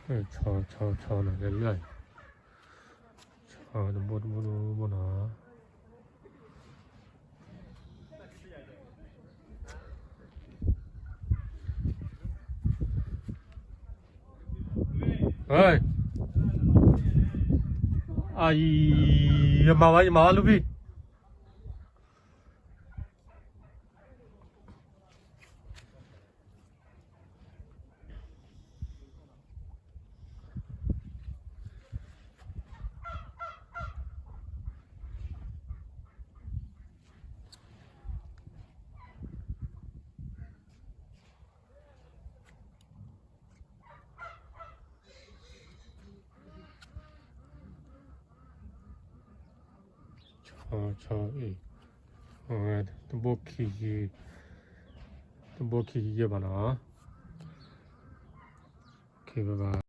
ဆီ ဆီ ဆီနီၤ လၢလၢ်, ဆီတဘိတဘိတဘိနီၤ. ယမၤဝဲ ယမၤဝဲလူၢ်ဖံ ဆီ ဆီ အ့ၣ်, တဘိခံဆံ, တဘိခံဆံယဲၢ်ဘၣ်နီၤ.